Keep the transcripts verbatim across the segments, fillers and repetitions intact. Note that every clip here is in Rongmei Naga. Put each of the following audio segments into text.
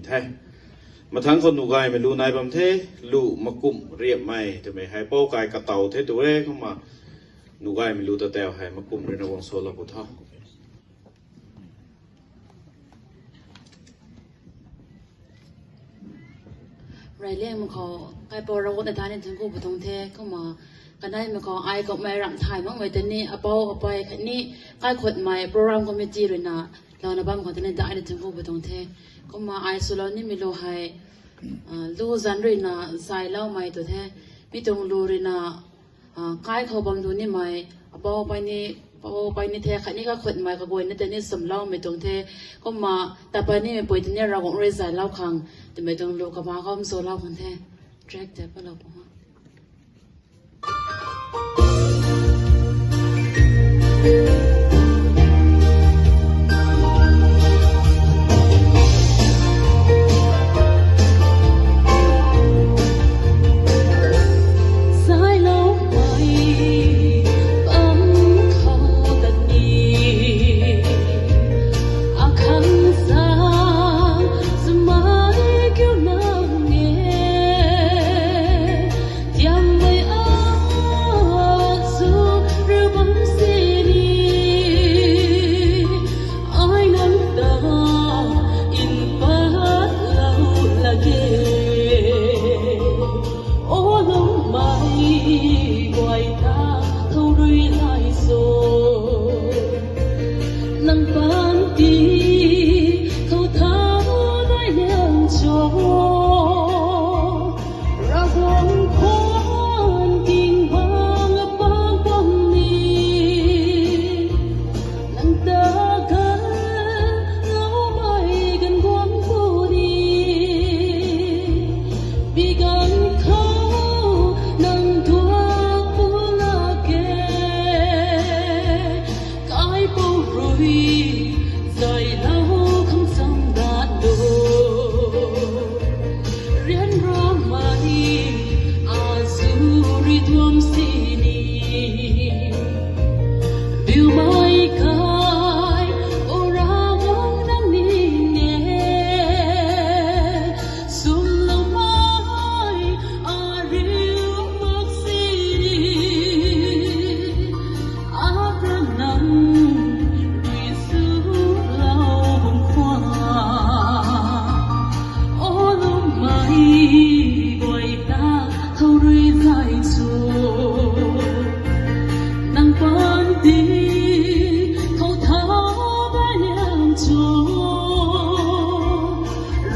the. Mathangc khou nuh gaymei lu nai bam the, lu makumh riapmei twmei hei pou kai kataw the tu e, kumna nuh gaymei lu ta tau hei makumh ruina guang salou pu tho. Reyliangmei khou kaipouc Ravguangc ta ni thuancku pu tuang the, kumna kaneimei khou ai kummei ramh thay makmei ta ni apou apei khatni kaikhutmei program committee ruina louna bam khou ta ni ta ni thuancku pu tuang the. Kumna ai swlou nimei lu hei, lu zanc ruina zayloumei tu the, mi tuang lu ruina, kai khou bam lu nimei, apou pei ni, apou pei ni the khatni kaikhutmei kaguayna ta ni swmloumei tuang the, kumna ta pei nimei pui ta ni Ravguangc rui zaylou khang twmei tuang lu kaba khou swlou khang the. Track ta palou pu ha. Zayloumei bam khou tat ni, akhang sa swmei kiu nang e, tiammei a chu riu bam sini, ai nang ta mpatlou lak ge. O lungmei guay ta khou rui lai so, nang panty khou thau nai liang cho, Ravguangc khwan ting bang apak bam ni, nang ta ganloumei ganv guang puni, bi ganv khou nang duak pu lak ge. Kaipouc rui zaylou khang cham dat tu, ryanramei azu rui duam sini, biumei kai, o Ravguangc nang ning e, swmloumei ariu mak sini, Abraham rui swlou bam khwan, o lungmei guay ta khou rui zay cho, nang panty khou thau nai liang cho,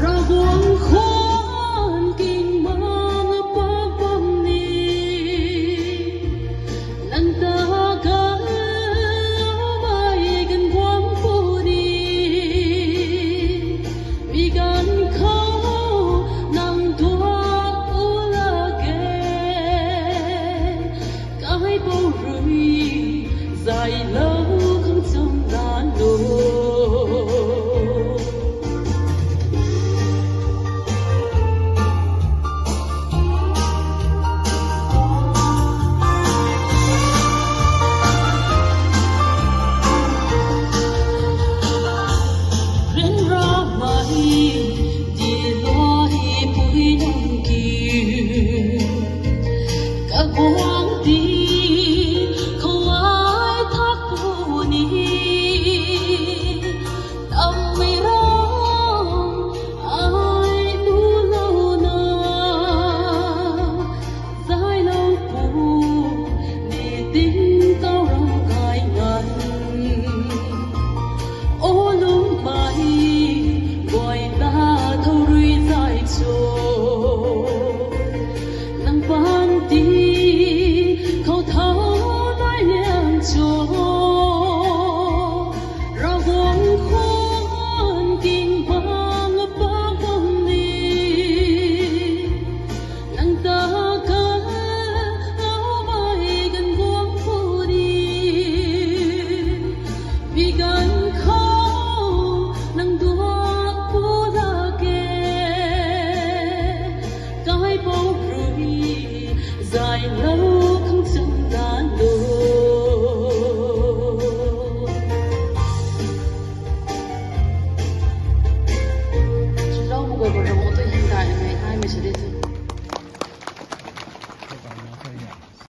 Ravguangc khwan ting bang apak bam ni, nang ta ganloumei ganv guang puni, bi ganv khou